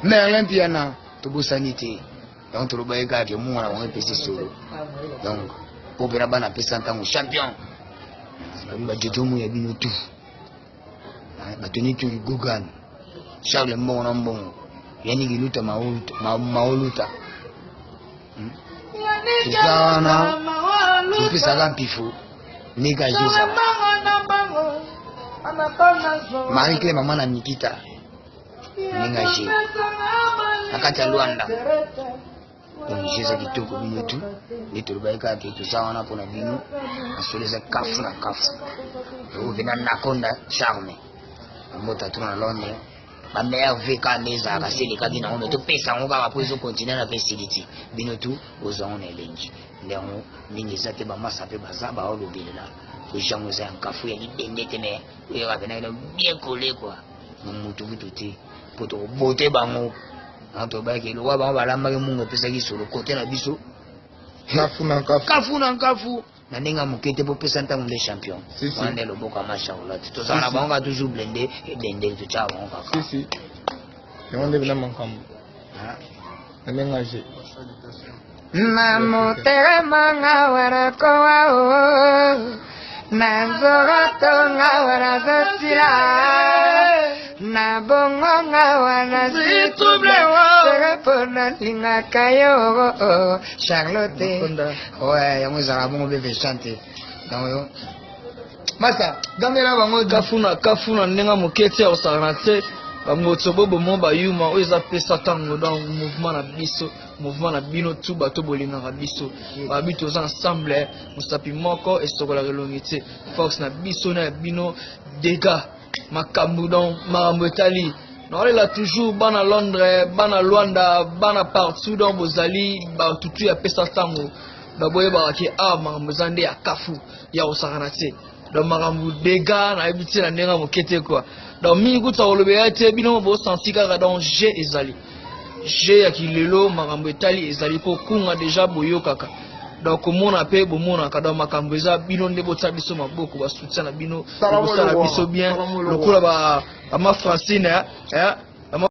Merlin Piana tobosani te donc tolobaki kaka ke munga na bango epesi solo donc po mpena bana apesa ntango champion babi bajojo mu ya bino tout batoni turi gogan charles mbongo na mbongo yaniki luta maoluta hmm? eza wana topesaka mpifo ndenge azozala marie claire mama na nikita ndenge aje na kati ya lwanda donc jeu eza kitoko bino tu nde tolobaki kaka ke toza wana mpona bino masolo eza kafu na kafu oyo mpena nakonda charme bambota tuna na londres ba meilleur vk nde ezalaka se elekaki nango me topesa yango kaka mpo ezokontinue na mpe esili ti bino tu bozwa yango na elengi nde yango mingi eza te bamasa mpe baza baolobelela po jango eza ya nkafu ya libende te me oyaka mpena ino bien kole kua momutu kutu te mpo tokobote bango na tobaki lokola bango balambaki mungu epesaki solo kote na biso kafu na nkafu kafu na nkafu na ndenge ya moke te bopesa ntango nde champion Si, si. wana nde loboko ya mashaulati tozala na Si, si. bango kaka toujours blende ebendeli totyaka bango kaka si si yango nde bina makambo na ndenge aje Na motema nga wana kowa o na nzoto nga wana zosila na bongo nga wana zwi trouble sere mpo nalingaka yo Charlotte ouais yango ezalaka bongo mpe vechante donc yo masa gambela bango kafuna kafuna ndenge moke te ya kosakana te bangotso bobomo bayuma oyo eza pesa ntango donc mouvement na biso mouvement na bino tu bato bolingaka biso babi toza ensemble mosapi moko esokolaka elongi te force na biso na ya bino dega makambo donc makambo etali naolela toujours bana Londres, bana Luanda, bana partout donc bozali batutu ya pesa ntango donc boyebaka ke awa makambo eza nde ya kafu ya kosakana te donc makambo dega nayebi te na ndenge ya moke te quoi donc mingi kuta kolobela te bino bosanti kaka donc g ezali g ya kilelo makambo etali ezali mpo kunga deja boyokaka donc komona mpe bomonaka donc makambo eza bino nde botia biso maboko basoutien na bino Sala ekosala moloko biso wana, bien sala moloko lokola ba mama Francine eh, mama.